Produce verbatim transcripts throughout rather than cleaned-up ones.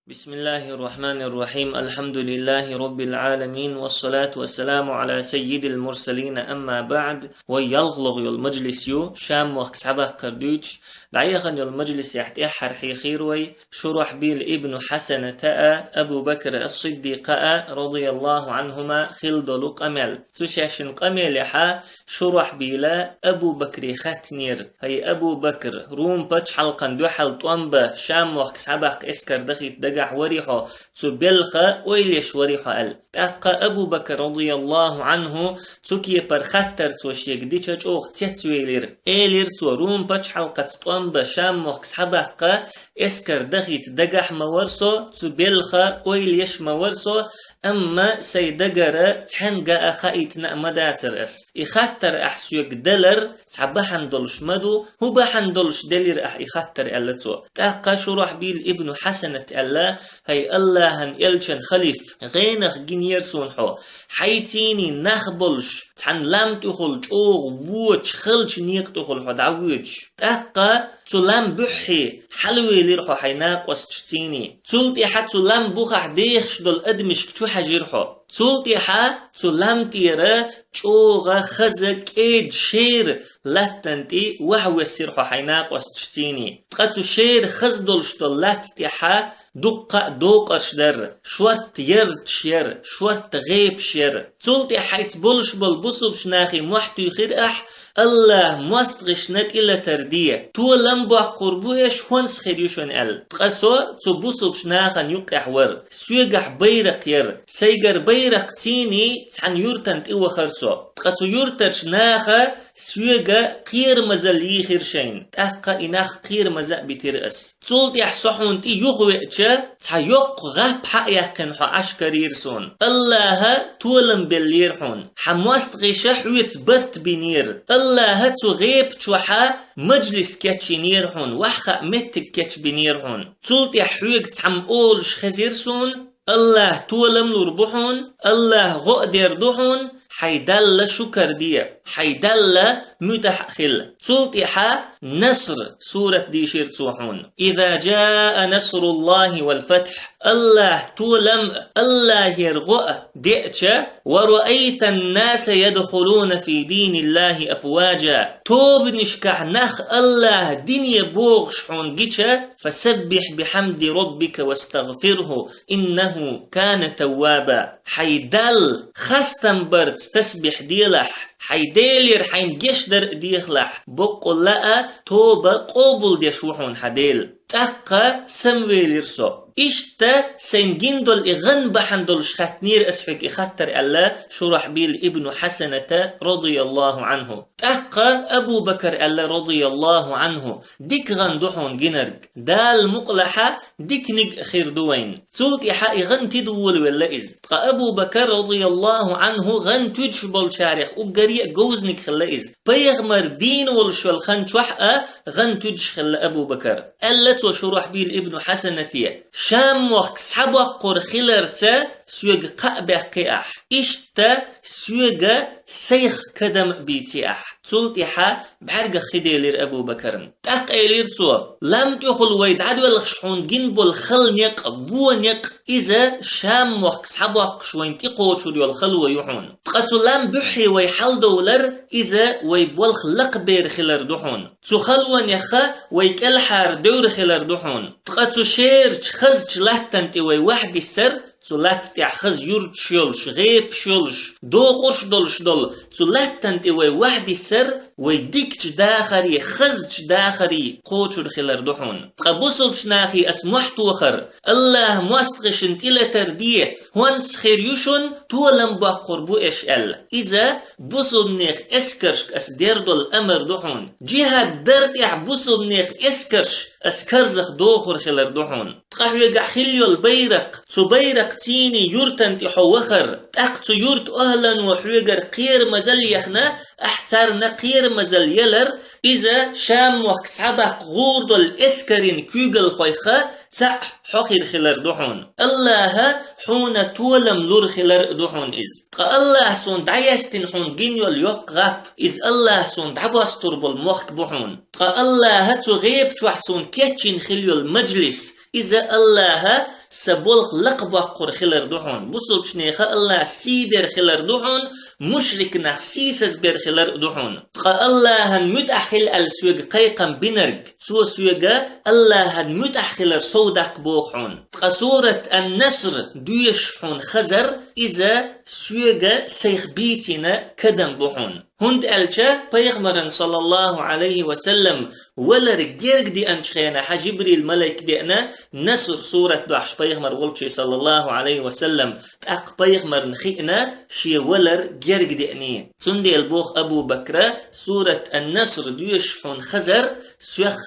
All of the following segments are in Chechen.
بسم الله الرحمن الرحيم. الحمد لله رب العالمين. والصلاة والسلام على سيد المرسلين. أما بعد. Вай ялхлагӀа йола мажлис ю, Шам-мохк схьабаккхар дуьйцуш, дӀаяхана йолу мажлисехь тӀаьххьара хьехийра вай Шурахьбил ибн Хьасаната а, Абу Бакр ас-Сиддикъа а, радияллаху Ӏанхума, хилла долу къамел. Цу шайшинна къамелехьа Шурахьбила Абу Бакре хаьттинера: «ХӀай Абу Бакр, Рум пачхьалкхан дуьхьал тӀом бан Шам-мохк схьабаккха эскар дахийта дагахь варий хьо, цу белха ойла еш варий хьо?» — аьлла. ТӀаккха Абу Бакр, радияллаху Ӏанху, цу кепара хаттар цо шега дича, чӀогӀа цецвелира. Элира цо: «Рум пачхьалкхаца тӀом бан Шам-мохк схьабаккха эскар дахийта дагахь ма вара со, цу белха ойла еш ма вара со, амма сайн дагара цхьаьнга а хаийтина а ма дацара ас. И хаттар ахь соьга далар цхьа бахьана долуш ма ду, хӀун бахьана долуш делира ахь и хаттар?» — аьлла цо. ТӀаккха Шурахьбил ибн Хьасанат аьлла: «ХӀай Аллахьан элчан халиф, гӀенах гинера суна хьо. Хьайций нах болуш, цхьана лам тӀехула чӀогӀа вочу халчу некъа тӀехула хьо дӀавоьдуш. ТӀаккха цу лам буьххье хьалавелира хьо хьайн накъосташций. Цул тӀаьхьа цу лам бухахь дехаш долу адамашка чу хьаьжира хьо. Цул тӀаьхьа цу лам тӀера чӀогӀа хаза кӀеда шера латтана тӀе вахьа воьссира хьо хьайн накъосташций. Ткъа цу шера хаза долуш долу латта тӀехьа дуккха а докъарш дара, шортта ярташ яра, шортта гӀепаш яра. Цул тӀаьхьа хьайца болуш болу бусулбачу нахе мохь туьйхира ахь, Аллахьа мостагӀашна тӀелатар де, толам боккхур бу аш, хӀонс хир ю шуна аьлла. Ткъа со цу бусулбачу нахана юккъехь вара. Соьгахь байракх яра. Сайгара байракхций цхьана юьртана тӀе вахара со. Ткъа цу юьртарчу наха соьга кхерамазалла йийхира шайна. ТӀаккха и нах кхерамаза а битира ас. Цул тӀаьхьа со хьуна тӀе юхавеача, цхьа йоккха гӀап хьа а яьккхина хьо Ӏаш карийра суна. Аллахьа толам беллера хьуна. Хьан мостагӀаша хьоьца барт бинера. Аллахьа цу гӀепа чохьа мажлис кечйинера хьуна, ваьхха меттиг кечбинера хьуна. Цул тӀаьхьа хьоьга цхьамма олуш хезира суна: Аллахь толам лур бу хьуна, Аллахь гӀо а дер ду хьуна, хьайн Далла шукар де, хьайн Далла муьтӀахь а хила. Цул тӀаьхьа Наср сурат дийшира цо хьуна. إذا جاء نصر الله والفتح. Аллахь толам а, Аллахьера гӀо а деача, ورأيت الناس يدخلون في دين الله أفواجا. Тобанашкахь нах Аллахьа дине богӀуш хьуна гича, فسبح بحمد ربك واستغفره إنه كان توابا. Хьайн Далла хастам барца тасбихь делахь, хьайн Делера хьайна гечдар а дехалахь, боккъалла а тоба къобалдеш ву хьуна хьан Дела. ТӀаккха самавелира со. Иштта сайн гина долу и гӀан бахьана долуш хаьттинера ас хьоьга и хаттар, аьлла Шурахьбил ибн Хьасаната, радияллаху Ӏанху. ТӀаккха Абу Бакр аьлла, радияллаху Ӏанху: «Дика гӀан ду хьуна гинарг. Дала мукъалахьа диканиг а хир ду вайна». Цул тӀаьхьа и гӀан тида волавелла иза. Ткъа Абу Бакр, радияллаху Ӏанху, гӀан туьдуш болчарех уггаре а говзаниг хилла иза. Пайхамар дийна волуш йолу хан чохь а гӀан туьдуш хилла Абу Бакр. Аьлла цо Шурахьбил ибн Хьасанате: «Шам-мохк схьабоккхур хиларца соьга кхаъ баьккхи ахь. Иштта соьга сайх кадам а бийци ахь». Цул тӀаьхьа бӀаьргах хи делира Абу Бакарна. ТӀаккха элира цо: «Лам тӀехула вай дӀадоьлхуш хьуна гина болу хала некъ, вон некъ, иза Шам-мохк схьабоккхуш вайна тӀекхочур йолу хало ю хьуна. Ткъа цу лам буьххье вай хьалдовлар, иза вай болх лакхабер хилар ду хьуна. Цу халонеха вай кӀелхьара девр хилар ду хьуна. Ткъа цу шерачу хазачу латтана тӀе вай вахьдиссар, цу латта тӀехь хаза юрташ йолуш, гӀепаш йолуш, докъурш долуш долу цу латтана тӀе вай вахьдиссар, вай дикачу дахаре, хазачу дахаре кхочур хилар ду хьуна. Ткъа бусулбачу нахе ас мохь тохар, Аллахьа мостагӀашна тӀелатар де, хӀонс хир ю шуна, толам боккхур бу аш», — аьлла. Иза бусулбанех эскаршка ас дер долу амар ду хьуна. Джихад дар тӀехь бусулбанех эскарш ас карзах дохур хилар ду хьуна. Ткъа хьоьгахь хилла йолу байракх, цу байракхций юртан тӀе хьо вахар, тӀаккха цу юрт охӀлано хьоьгара кхерамазал яхна, ахь царна кхерамазал ялар, иза Шам-мохк схьабаккха гӀур долу эскарийн куьйгалхойха цхьаъ хьо хир хилар ду хьуна. Аллахьа хьуна толам лур хилар а ду хьуна иза. Ткъа Аллахьа суна дӀаяьстина хьуна гина йолу йоккха гӀап, иза Аллахьа суна дӀабостур болу мохк бу хьуна. Ткъа Аллахьа цу гӀепа чохь суна кечйина хилла йолу мажлис, иза Аллахьа са болх лакхбоккхур хилар ду хьуна, бусулбчунеха Аллахь сий бер хилар ду хьуна, мушрикнах сийсаз бер хилар ду хьуна. Ткъа Аллахьан муьтӀахь хила аьлла соьга кхайкхам бинарг, цо соьга Аллахьан муьтӀахь хилар сов даккха боху хьуна. Ткъа сурат Ан-Наср доьшуш хьуна хазар, иза соьга сайх бийцина кадам бу хьуна. ХӀунда аьлча пайхамаран, саллаллаху Ӏалайхи ва саллам, валар герга деанчу хенахь Жибрил малайк деана, Наср сурат дохьуш пайхамар волчу, саллаллаху Ӏалайхи ва саллам, тӀаккха пайхамарна хиъна шен валар герга деаний. Цундела боху Абу Бакра, сурат Ан-Наср доьшуш хьуна хазар, соьх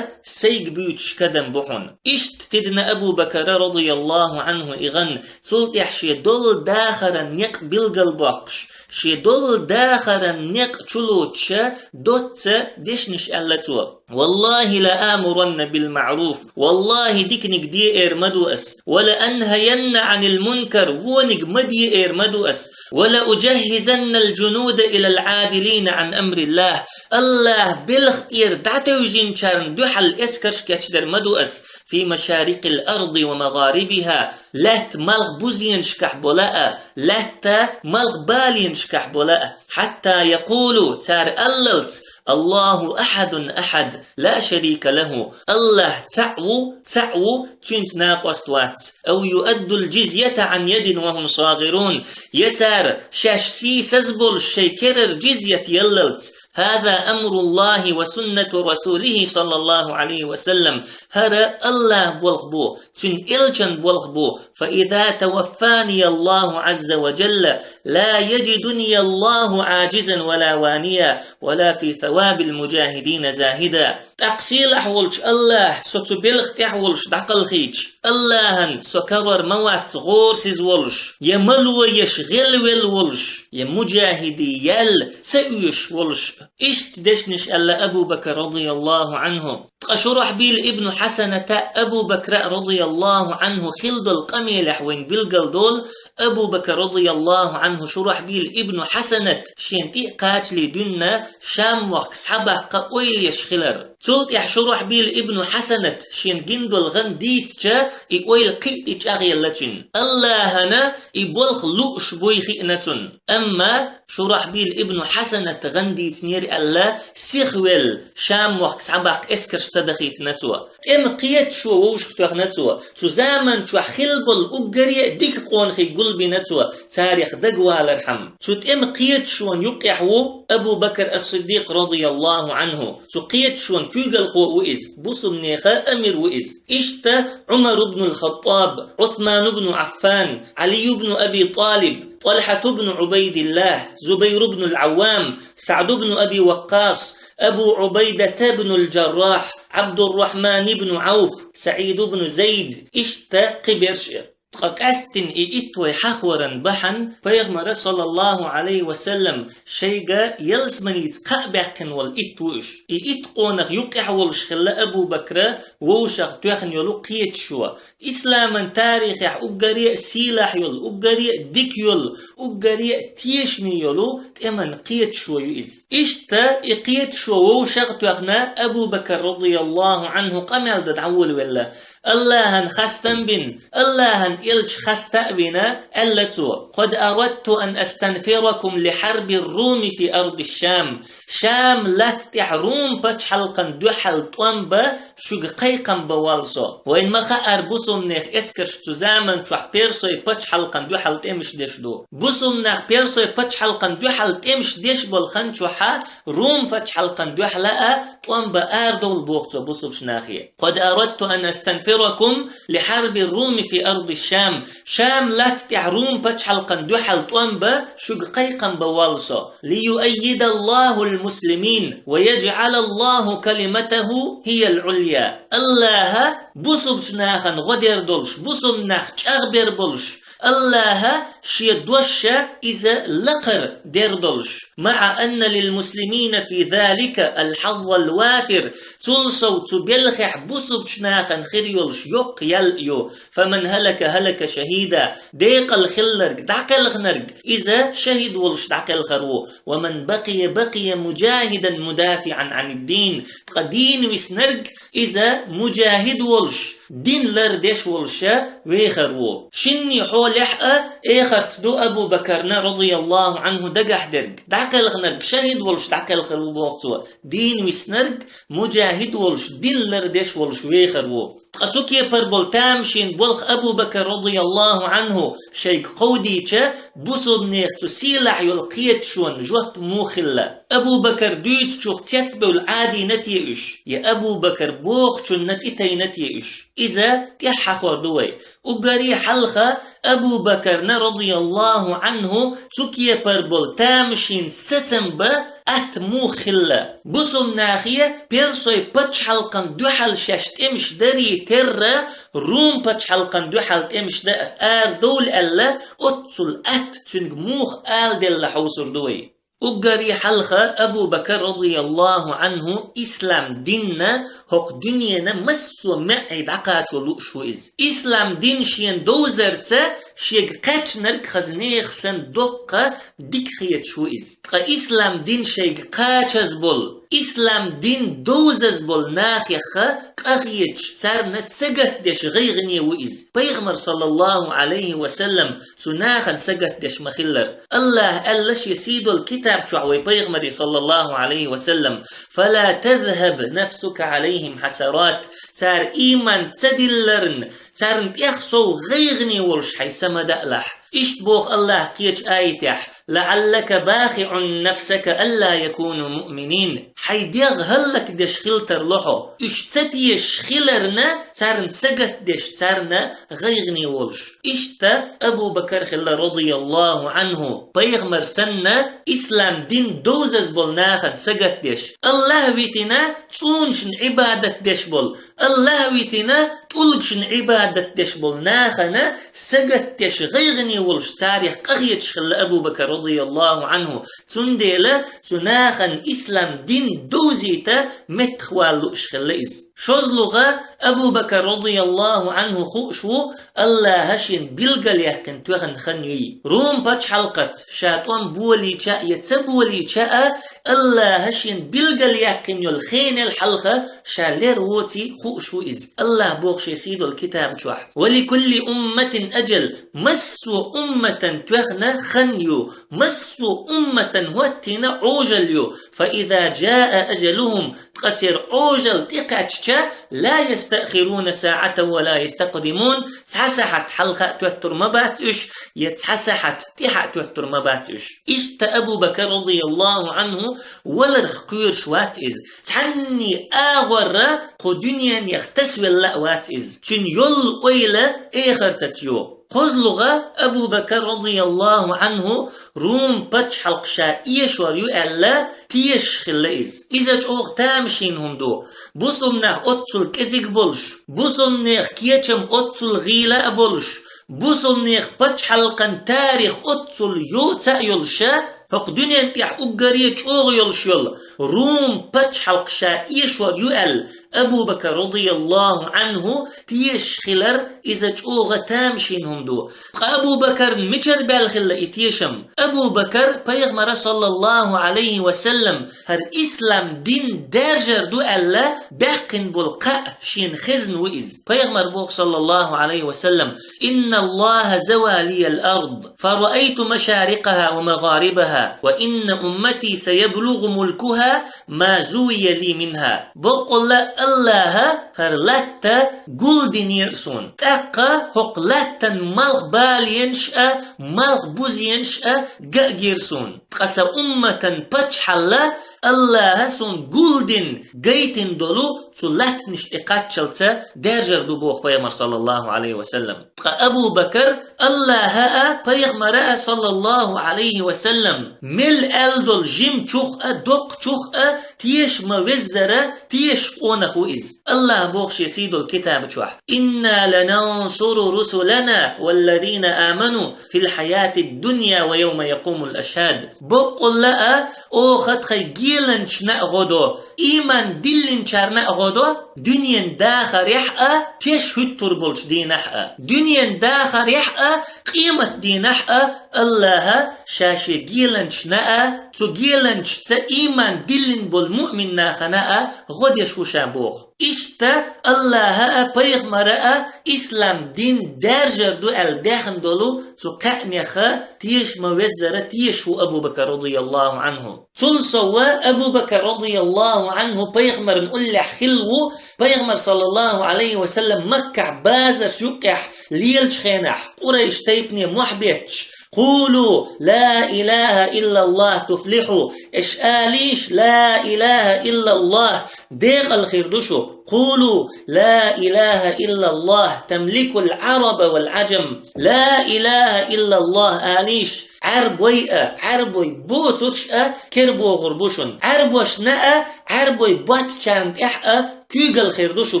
сайга буьйцуш кадам бу хьуна. Иштта тидина Абу Бакара, радияллаху Ӏанху, и гӀан, цул тӀаьхьа шен долу дахаран некъ билгалбоккхуш, шен долу дахаран некъ чулоцуша доцца дешнаш аьлла цо. «Валлахи ла амуранна бил маъруф». Валлахи, диканиг де эр ма ду ас. «Ва ла анхаянна Ӏанил мункар». Вониг ма де эр ма ду ас. «Ва ла уджаххизанна ал-джунуда илал Ӏадилина Ӏан амриллах». Аллахь белха тӀера дӀатевжинчарна дуьхьал эскарш кечдер ма ду ас. «Фи машарикил арди ва магӀарибиха». Лаьтта малх бузенашкахь болу а, лаьтта малх баленашкахь болу а. «Хьатта якъулу», цара аллалц: «Аллаху ахьадун ахьад, ла шарика лаху». Аллахь цхьаъ ву, цхьаъ ву, цуьнца накъост вац. «Ав юаддул джизйата Ӏан ядин ва хум сагӀирун». Я цара шаьш сийсаз болуш шайн керара джизйат яллалц. «Хаза амруллахи ва суннату расулихи, саллаллаху Ӏалайхи ва саллам». ХӀара Аллахь болх бу, цуьнан элчан болх бу. «Фа иза таваффани Аллаху Ӏазза ва джалла, ла яджидуни Аллаху Ӏаджизан ва ла вания, ва ла фи савабил муджахидина захида». ТӀаккха сийлахь волчу Аллахь со цу белха тӀехь волуш дӀакхалхийча, Аллахьан со карор ма вац гӀорасиз волуш, я ма лоеш гӀелвелла волуш, я муджахидий ял ца оьшуш волуш. Иштта дешнаш аьлла Абу Бакр, радияллаху Ӏанху. Ткъа Шурахьбил ибну Хьасаната Абу Бакра, радияллаху Ӏанху, хилла долу къамелехь вайн билгал долу. Абу Бакр, радияллаху Ӏанху, Шурахьбил ибну Хьасанат шен тӀе а кхачале дуьнна, Шам мохк схьабаккха ойла еш хилар. Цул тӀаьхьа Шурахьбил ибну Хьасанат шен гина долу гӀан дийцча, и ойла кхин а тӀе чӀагӀъелла цуьнан. Аллахьана и болх лууш буй хиъна цунна. Амма Шурахьбил ибну Хьасанат гӀан дийцинера аьлла, сихвелла, Шам мохк схьабаккха эскарш ца дахийтина цо. ТӀеман кхеташо вовшах тоьхна цо. Цу заман чохь хилла болу уггаре а дика къонахий гулбина цо, царех дагавалархьама. Цу тӀеман кхеташонан юккъехь ву Абу Бакр ас-Сиддикъ, радияллаху Ӏанху. Цу кхеташонан куьйгалхо ву иза, бусулбанеха амир ву иза. Иштта Ӏумар ибн ал-Хаттаб, Ӏусман ибн Ӏаффан, Ӏали ибн Аби ТӀалиб, ТӀалхьат ибн Ӏубайдиллах, Зубайр ибн ал-Ӏаввам, СаӀд ибн Аби Ваккъас, Абу Ӏубайдата ибн ал-Джаррахь, Ӏабдуррахьман ибн Ӏавф, СаӀид ибн Зайд, иштта кхиберш а. Ткъа къаьсттина и итт вай хьахоран бахьана пайхамара, саллаллаху Ӏалайхи ва саллам, шайга ялсаманица кхаъ баьккхина волу итт ву уьш. И итт къонах юккъехь волуш хилла Абу Бакра вовшах тоьхна йолу кхеташо. Исламан тарихехь уггаре а сийлахь йолу, уггаре а дика йолу, уггаре а тешаме йолу тӀеман кхеташо ю иза. Иштта и кхеташо вовшах а тоьхна Абу Бакр, радияллаху Ӏанху, къамел дан дӀаволавелла. Аллахьан хастам бина, Аллахьан элча хаста а вина, аьлла цо: «Къад арадту ан астанфиракум ли хьарби руми фи арди Шам». Шам латта тӀехь Рум пачхьалкхан дуьхьал тӀом бан шуьга кхайкхам бан воллу со. Вайн ма хаара бусулбанех эскарш цу заман чохь Персой пачхьалкхан дуьхьал тӀемаш деш ду. Бусулбанех Персой пачхьалкхан дуьхьал тӀемаш деш болу хан чохьа Рум пачхьалкхан дуьхьала а тӀом бан арадовла боху цо бусулбчу нахе. «Къад арадту ан астанфиракум ли хьарби руми фи арди Шам». Шам латта тӀехь Рум пачхьалкхан дуьхьал тӀом бан шуьга кхайкхам бан воллу со. «Ли юаййидаллахул муслимин ва яджӀалаллаху калиматаху хиял Ӏулъя». Аллаха бусулбчу нахана гӀо дер долуш, бусулб нах чӀагӀбер болуш, Аллаха шен дош а иза лакхара дер долуш. «Маъа анна лил муслимина фи залика ал хьаззал вафир». Цул сов цу белхехь бусулбчу нахана хир йолуш йоккха ял а ю: «فمن هلك هلك شهيدا», декъала хилларг дӀакхелхинарг, иза шахӀид волуш дӀакхелхар ву, «ومن بقي بقي مجاهدا مدافعا عن الدين», ткъа дийна виснарг, иза муджахӀид волуш, дин лардеш волуша вехар ву. Шинний хьолехь а эхарт ду Абу Бакарна, радияллаху Ӏанху, дагахь дерг. ДӀакхелхинарг шахӀид волуш дӀакхелхар ву боху цо, дийна виснарг муджахӀид волуш, дин лардеш волуш вехар ву. Ткъа цу кепара болу тамашийна болх Абу Бакар, радияллаху Ӏанху, шайга кховдийча, бусулбанех цу сийлахь йолу кхеташонан жоп муха хилла? Абу Бакар дуьйцучух цецбевлла Ӏадийна те уьш, я Абу Бакар бохучунна тӀетайна те уьш? Иза тӀаьхьахор ду вай. Уггаре хьалха Абу Бакарна, радияллаху Ӏанху, цу кепара болу тамашийна сацам бан атта муха хилла? Бусулбанахе Персойн пачхьалкхана дуьхьал шаьш тӀемаш дарий терра, Рум пачхьалкхана дуьхьал тӀемаш дан арадовла аьлла, оццул атта цуьнга муха аладелла хьовсур ду вай. Уггаре хьалха Абу Бакар, радияллаху Ӏанху, ислам динна хӀокху дуьненан массо а маьӀӀе дӀакхачо лууш ву иза. Ислам дин шена довзарца шега кхаьчнарг хаза нехан санна доккха дика хеташ ву иза. Ткъа ислам дин шайга кхачаза болу, ислам дин довзаза болу нахехха къахеташ, царна сагатдеш гӀайгӀане ву иза. Пайхамар, саллаллаху Ӏалайхи ва саллам, цу нахана сагатдеш ма-хиллара. Аллаха аьлла шен сийдолу китаб чохь вай пайхамаре, саллаллаху Ӏалайхи ва саллам: «فلا تذهب نفسك عليهم حسرات». Цара ийман ца дилларна, царна тӀех сов гӀайгӀане волуш хьайн са ма даалахь. Иштта боху Аллаха кхечу аятехь: «لعلك باخع نفسك ألا يكونوا مؤمنين». Хьайн дегӀ хӀаллакдеш хила тарло хьо, уьш ца тешаш хиларна, царна сагатдеш, царна гӀайгӀане волуш. Иштта Абу Бакар хилла, радияллаху Ӏанху, пайхамар санна, ислам дин довзаза болу нахана сагатдеш. Аллаха витина цӀунашна Ӏибадат деш болу, Аллаха витина тӀулгашна Ӏибадат деш болу нахана сагатдеш гӀайгӀане волуш, царех къахеташ хилла Абу Бакар, радияллаху Ӏанху. Цундела цу нахана ислам дин довзийта меттах вала лууш хилла иза. ШозлагӀа, Абу Бакар, радияллаху Ӏанху, хууш ву Аллаха шен билгалъяьккхина тоьхна хан юй. Рум пачхьалкхаца ша тӀом болийча а, я ца болийча а, Аллаха шен билгалъяьккхина йолу хенал хьалха ша лер воций хууш ву иза. Аллаха боху шен сийдолу китаб чохь: «ولكل أمة أجل». Массо а умматан тоьхна хан ю, массо а умматан хӀоттийна Ӏожалла ю. «فإذا جاء أجلهم», ткъа церан Ӏожалла тӀекхаьчча, «لا يستأخرون ساعة ولا يستقدمون», цхьа сахьат хьалха а тоьттур ма бац уьш, я цхьа сахьат тӀаьхьа а тоьттур ма бац уьш. Иштта Абу Бакар, радияллаху Ӏанху, валарх кхоьруш вац иза. Цхьанний агӀорра кху дуьненех тасавелла а вац иза. Цуьнан йолу ойла эхартаца ю. КхозлагӀа, Абу Бакар, радияллаху Ӏанху, Рум пачхьалкх ша эшор ю аьлла, тешаш хилла иза. Иза чӀогӀа тамашийна хӀума ду. Бусулбанах оццул кӀезиг болуш, бусулбанех кечам оццул гӀийла а болуш, бусулбанех пачхьалкхан тарих оццул йоца а йолуша, хӀокху дуьнен тӀехь уггаре чӀогӀа йолуш йолу Рум пачхьалкх ша эшор ю аьлла, Абу Бакар, радияллаху Ӏанху, тешаш хилар иза чӀогӀа тамашийна хӀума ду. Ткъа Абу Бакарна мичара баьлла хилла и тешам? Абу Бакар пайхамара, саллаллаху Ӏалайхи ва саллам, хӀара ислам дин даьржар ду аьлла, баьккхина болу кхаъ шена хезна ву иза. Пайхамар боху, саллаллаху Ӏалайхи ва саллам: «إن الله زوى لي الأرض فرأيت مشارقها ومغاربها، وإن أمتي سيبلغ ملكها ما زوي لي منها». Баккъалла Аллаха хӀара латта гулдинера суна. ТӀаккха хӀокху латтан малх баленаш а, малх бузенаш а гаъгира суна. Ткъа сан умматан пачхьалла Аллаха суна гулдина гайтина долу цу латтанаш тӀе кхаччалца даьржар ду, боху пайхамар, саллаллаху Ӏалайхи ва саллам. Ткъа Абу Бакар Аллаха а, пайхамара а, саллаллаху Ӏалайхи ва саллам, мел аьлла долу жимачух а, доккхачух а теша ма веззара, тешаш къонах ву иза. Аллаха боху шен сийдолу китаба чохь: «إنا لننصر رسلنا والذين آمنوا في الحياة الدنيا ويوم يقوم الأشهاد». Баккъалла а, оха тхайн гӀеланчашна а гӀо до, иман диллинчарна а гӀо до, дуьнен дахарехь а, теш хӀуьттур болчу дийнахь а, дуьнен дахарехь а, къемат дийнахь а Аллаха ша шен гӀеланчашна а, цу гӀеланчашца иман диллина болу муъмин нахана а гӀо деш ву ша боху. Иштта Аллаха а, пайхамара а ислам дин даьржар ду аьлла даьхна долу цу кхаънеха тешаш ма веззара тешаш ву Абу Бакар радияллаху Ӏанху. Цул сов Абу Бакар радияллаху Ӏанху пайхамаран уллехь хилла ву, пайхамар саллаллаху Ӏалайхи ва саллам Маккахь базарш юккъехь лелачу хенахь, къурайш тайпане мохь бетташ: «Къулу ла илаха иллаллах туфлиху», аш алийша: «Ла илаха иллаллах, декъал хир ду шу». «Къулу ла илаха иллаллах тамликул Ӏараба вал Ӏаджам». «Ла илаха иллаллах» алийша, Ӏаьрбой а, Ӏаьрбой боцурш а кербохур бу шуна. Ӏаьрбошна а, Ӏаьрбой боцчарна тӀехь а куьйгалла хир ду шу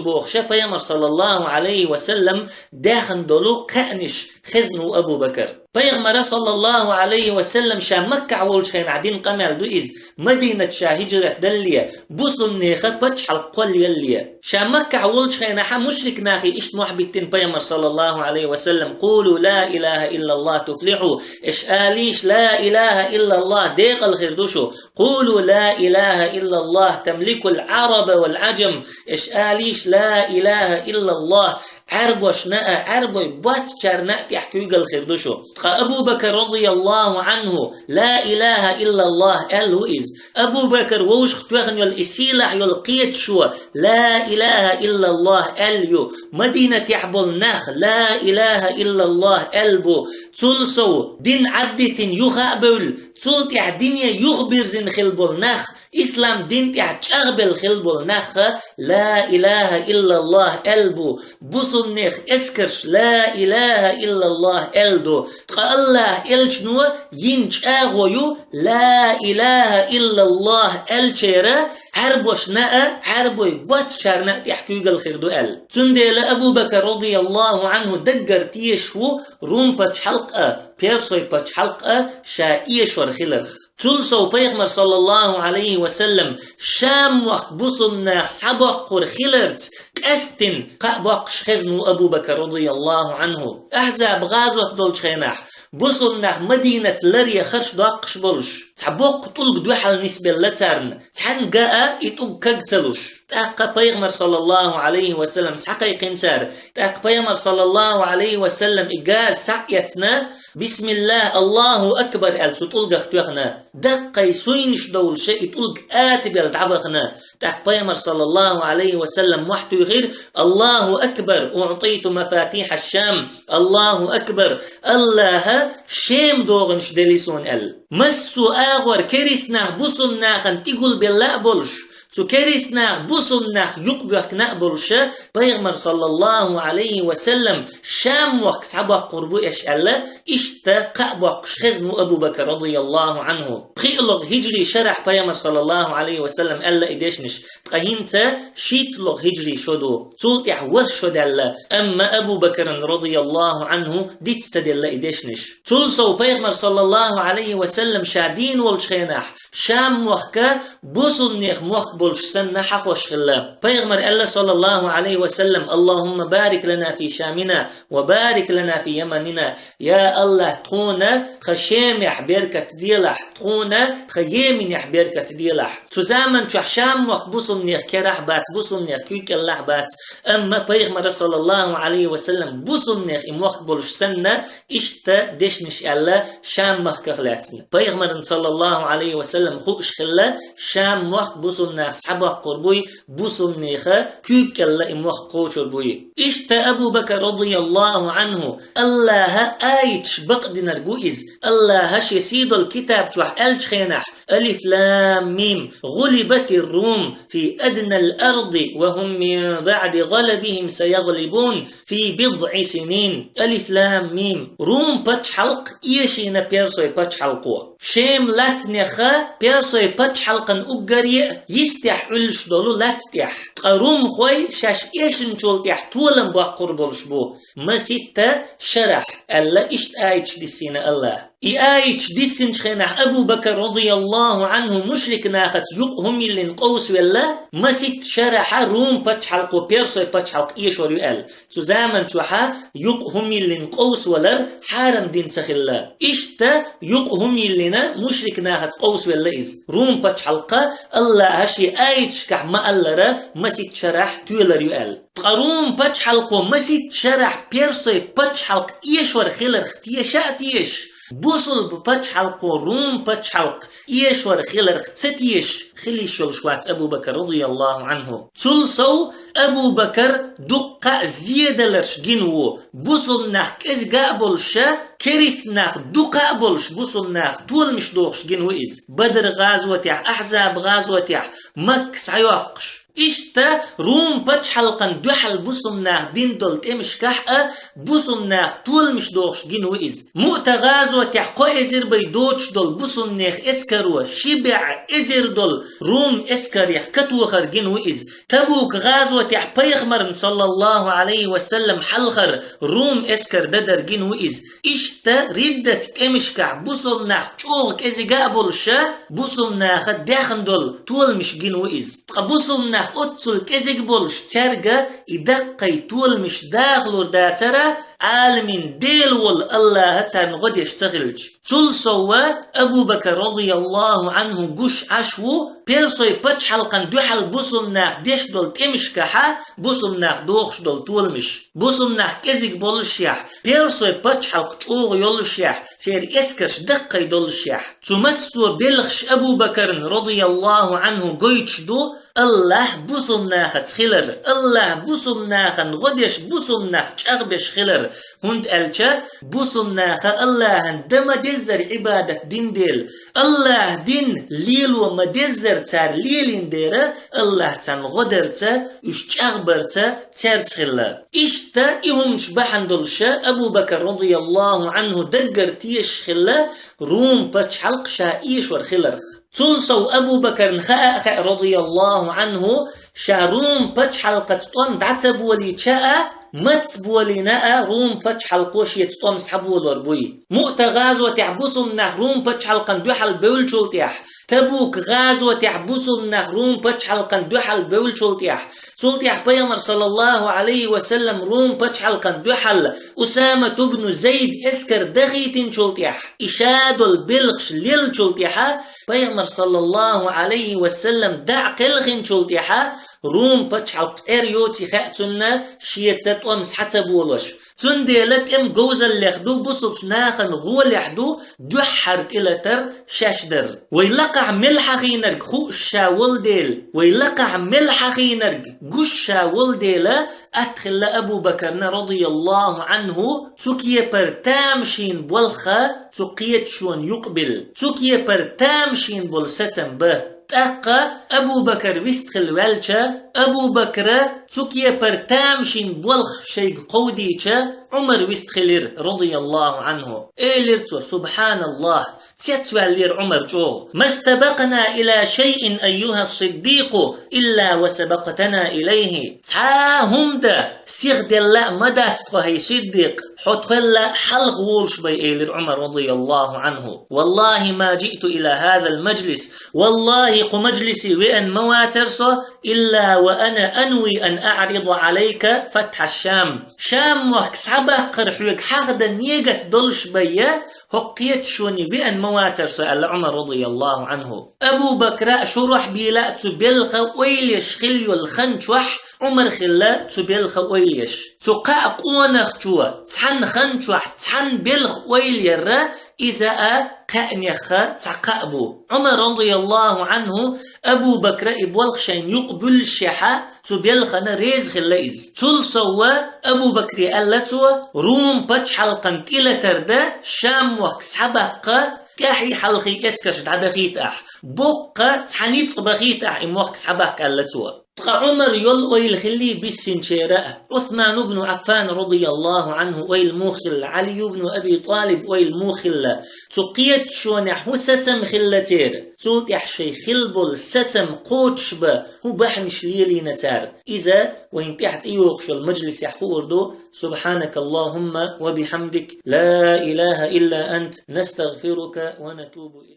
бохуша пайхамар саллаллаху Ӏалайхи ва саллам даьхна долу кхаънаш хезна ву Абу Бакар. Пайхамара саллаллаху Ӏалайхи ва саллам ша Маккахь волчу хенахь дина къамел ду иза, Мадинат ша хӀижрат далле, бусулнеха пачхьалкх кхоллаялле. Ша Маккахь волчу хенахь мушрик нахе иштта мохь биттина пайхамар саллаллаху Ӏалайхи ва саллам: «Къулу ла илаха иллаллах туфлиху», аш алийша: «Ла илаха иллаллах, декъал хир ду шу». «Къулу ла илаха иллаллах тамликул Ӏараба вал Ӏаджам», аш алийша: «Ла илаха иллаллах, Ӏаьрбошна а, Ӏаьрбой боцчарна а тӀехь куьйгалла хир ду шу». Ткъа Абу Бакар радияллаху Ӏанху «Ла илаха иллаллах» аьлла ву иза. Абу Бакар вовшах тоьхна йолу и сийлахь йолу кхеташо «Ла илаха иллаллах» аьлла ю. Мадинатехь болу нах «Ла илаха иллаллах» аьлла бу. Цул сов дин Ӏаддитина юха а бевлла, цул тӀаьхьа дине юхабирзина хилла болу нах, ислам дин тӀехь чӀагӀбелла хилла болу нах а «Ла илаха иллаллах» аьлла бу. Бусулнех эскарш «Ла илаха иллаллах» аьлла ду. Ткъа Аллах элчано йина чӀагӀо ю «Ла илаха иллаллах» аьллачеран Ӏаьрбошна а, Ӏаьрбой боцчарна а тӀехь куьйгалла хир ду аьлла. Цундела Абу Бакар радияллаху Ӏанху даггара тешаш ву Рум пачхьалкх а, Персой пачхьалкх а ша эшор хиларх. Цул сов пайхамар саллаллаху Ӏалайхи ва саллам Шам мохк бусулнах схьабоккхур хиларца къаьсттина кхаъ боккхуш хезна ву Абу Бакар радияллаху Ӏанху. Ахьзаб гӀазот долчу хенахь бусулнах Мадинат ларъян харш доккхуш болуш, цхьа боккха тӀулг дуьхьал нисбелла царна, цхьаьнгга а и тӀулг каг ца луш. ТӀаккха пайхамар саллаллаху Ӏалайхи ва саллам схьакхайкхина цара. ТӀаккха пайхамар саллаллаху Ӏалайхи ва саллам и газа схьа а эцна, «Бисмиллах, Аллаху акбар» аьлла цу тӀулгах тоьхна. Даккхий суйнаш довлуша и тӀулг атабелла дӀабахана. ТӀаккха пайхамар саллаллаху Ӏалайхи ва саллам мохь туьйхира: «Аллаху акбар, уӀтиту мафатихьаш-Шам». «Аллаху акбар, Аллаха Шем догӀанаш делли суна», аьлла. Массо а агӀор керист нах бусулнахана тӀегулбелла а болуш, цу керист нах бусулнах юкъабоьхкина а болуша, пайхамар саллаллаху Ӏалайхи ва саллам Шам мохк схьабоккхур бу аш аьлла, иштта кхаъ боккхуш хезна ву Абу Бакар радияллаху Ӏанху. ПхиълагӀа хӀижри шарахь пайхамар саллаллаху Ӏалайхи ва саллам аьлла и дешнаш, ткъа хӀинца шийтталагӀа хӀижри шо ду. Цул тӀаьхьа ворхӀ шо даьлла, амма Абу Бакаран радияллаху Ӏанху диц ца делла и дешнаш. Цул сов пайхамар саллаллаху Ӏалайхи ва саллам ша дийна волчу хенахь Шам мохк бусулнех мохк болуш санна хьахош хилла. Пайхамар аьлла саллаллаху Ӏалайхи ва саллам: «Аллахумма барик лана фи Шамина ва барик лана фи Яманина». Я Аллах, тхуна тхан Шемехь беркат делахь, тхуна тхан Йеменехь беркат делахь. Цу заман чохь Шам мохк бусулнех керахь бац, бусулнех куьйкӀеллахь бац, амма пайхамара саллаллаху Ӏалайхи ва саллам бусулнех и мохк болуш санна, иштта дешнаш аьлла Шам махках лаьцна. Пайхамарна саллаллаху Ӏалайхи ва саллам хууш хилла, Шам мохк бусулнах схьабоккхур буй, бусулнеха куьйкӀелла и мохк кхочур буй. Иштта Абу Бакар радияллаху Ӏанху Аллаха аяташ бакъдинарг ву иза. Аллаха шен сийдолу китаб чохь аьллачу хенахь: «Алиф лам мим, гӀулибатир Рум фи аднал арди ва хум мин баъди гӀалабихим саягълибун фи бидъи синин». Алиф лам мим. Рум пачхьалкх эшийна Персой пачхьалкхо. Шем латтанеха Персой пачхьалкхан уггаре а йистехь Ӏуьллуш долу латта тӀехь. Ткъа румхой шаьш эшначул тӀехь толам боккхур болуш бу. Маситта шарахь аьлла иштта аяташ диссийна Аллаха. И аяташ диссинчу хенахь Абу Бакар, радияллаху Ӏанху, мушрик нахаца юкъа хӀума йиллина къовсавелла, масийтта шарахь Рум пачхьалкхо Персой пачхьалкх эшор ю аьлла. Цу заман чохь юкъа хӀума йиллина къовсавалар хьарам дина ца хилла. Иштта юкъа хӀума йиллина мушрик нахаца къовсавелла иза. Рум пачхьалкх АллахӀа шен аяташкахь ма-аллара масийтта шарахь тоьлар ю аьлла. Ткъа Рум пачхьалкхо масийтта шарахь Персой пачхьалкх эшор хиларх теша а теша, бусулба пачхьалкхо Рум пачхьалкх эшор хиларх ца теша хила йиш йолуш вац Абу Бакар, радияллаху Ӏанху. Цул сов Абу Бакар дуккха а зеделларш гина ву, бусулба нах кӀезига а болуша, керист нах дукха а болуш, бусулба нах толамаш дохуш гина ву иза. Бадр гӀазотехь, Ахьзаб гӀазотехь, Макка схьайоккхуш. Иштта Рум пачхьалкхан дуьхьал бусулба нах дина долу тӀемашкахь а бусулба нах толамаш дохуш гина ву иза. Муъта гӀазотехь кхо эзар бен доцуш долу бусулба нехан эскаро ши бӀе эзар долу Рум эскарех катохар гина ву иза. Табук гӀазотехь пайхамарна, саллаллаху Ӏалайхи ва саллам, хьалхара Рум эскар дан дар гина ву иза. Иштта риддат тӀемашкахь бусулба нах чӀогӀа кӀезига а болуша, бусулба наха даьхна долу толамаш гина ву иза. Ткъа бусулба нах оццул кӀезиг болуш, цаьрга и даккхий толамаш дахалур дацара, Ӏаламийн Дела волу АллахӀа царна гӀо деш ца хилча. Цул сов Абу Бакар, радияллаху Ӏанху, гуш Ӏаш ву Персой пачхьалкхан дуьхьал бусулба нах деш долу тӀемашкахьа бусулба нах дохуш долу толамаш. Бусулба нах кӀезиг боллушехь, Персой пачхьалкх чӀогӀа йоллушехь, церан эскарш даккхий доллушехь. Цу массо а белхаш Абу Бакарна, радияллаху Ӏанху, гойтуш ду АллахӀ бусулба нахаца хилар, АллахӀ бусулба нахана гӀо деш, бусулба нах чӀагӀбеш хилар, хӀунда аьлча бусулба наха АллахӀан дан ма-деззара Ӏибадат дина дела, АллахӀан дин лело ма-деззара цара лелийна дера, АллахӀ царна гӀо дарца, уьш чӀагӀбарца цаьрца хилла. Иштта и хӀуманаш бахьана долуша Абу Бакар, радияллаху Ӏанху, даггара тешаш хилла Рум пачхьалкх ша эшор хиларх. Цул сов Абу Бакарна хаа а хаьа, радияллаху Ӏанху, ша Рум пачхьалкхаца тӀом дӀа ца болийча а, маца болийна а Рум пачхьалкхо шеца тӀом схьаболор буй. Муъта гӀазотехь бусулба нах Рум пачхьалкхан дуьхьал бевллачул тӀехь, Табук гӀазотехь бусулба нах Рум пачхьалкхан дуьхьал бевллачул тӀехь, цул тӀехь Пайхамар, саллаллаху Ӏалайхи ва саллам, Рум пачхьалкхан дуьхьал Усамат ибн Зайд эскар дахийтинчул тӀехь, и ша долу белхаш леллачул тӀехьа, Пайхамар, саллаллаху Ӏалайхи ва саллам, дӀа а кхелхинчул тӀехьа, Рум пачхьалкх эр йоций хаьа цунна, шеца тӀом схьа ца болош. Цундела тӀем говзаллех ду, бусулбачу нахана гӀолехь ду дуьххьара тӀелатар шаьш дар. Вай лакхахь мел хьахийнарг хууш ша волу дела, вай лакхахь мел хьахийнарг гуш ша волу дела, атхилла Абу Бакарна, радияллаху Ӏанху, цу кепара тамашийна болх цу кхеташонан юкъабилла, цу кепара тамашийна болу сацам бан. ТӀаккха Абу Бакар вистхила ваьлча, Абу Бакра цу кепара тамашийна болх шайга кховдийча, Ӏумар вистхилира, радияллаху Ӏанху. Элира цо: «СубхьаналлахӀ!» Цецваьллера Ӏумар чӀогӀа. «Ма стабакъна иля шайин, айюхӀа ас-сиддикъу, илля ва сабакътана илайхӀи». Цхьа а хӀума дан сиха делла а ма дац тхо, хӀай Сиддикъ, хьо тхуьлла хьалха волуш бай, элира Ӏумар, радияллаху Ӏанху. «ВаллахӀи, ма жиъту иля хӀазал мажлис». ВаллахӀи, кху мажлисе веана ма вацара со, «илля ва ана анви ан аӀрида Ӏалайка фатхӀа Шам». Шам-мохк схьабаккхар хьоьга хьахдан негат долуш байя, хӀокху кхеташоне веана ма вацара со, аьлла Ӏумар, радияллаху Ӏанху. Абу Бакра а, шурахь бийла а цу белха ойла еш хилла йолу хан чохь Ӏумар хилла цу белха ойла еш. Цу кхаа къонахчо цхьана хан чохь цхьана белха ойла ярра, иза а кхаънеха цхьа кхаъ бу. Ӏумар, радияллаху Ӏанху, Абу Бакра и болх шайна юкъабуьллушехьа, цу белхана реза хилла иза. Цул совва Абу Бакре аьлла цо: «Рум пачхьалкхан тӀелатар дан, Шам-мохк схьабаккха, тӀаьхьий-хьалхий эскарш дӀадахийта ахь. Боккха цхьа ницкъ бахийта ахь и мохк схьабаккха», аьлла цо. Ткъа Ӏумар йола ойла хилли биссинчера а, Ӏусман ибн Ӏаффан радияллаху Ӏанху ойла муха хилла, Ӏали ибн Аби ТӀалиб ойла муха хилла, цу кхеташонехь хӀун сацам хилла церан, цул тӀаьхьа шайн хилла болу сацам кхочушбан хӀун бахьанаш лелийна цара. Иза вайна тӀаьхьа тӀейогӀуш йолу мажлисехь хуур ду. سبحانك اللهم وبحمدك، لا إله إلا أنت، نستغفرك ونتوب إليك.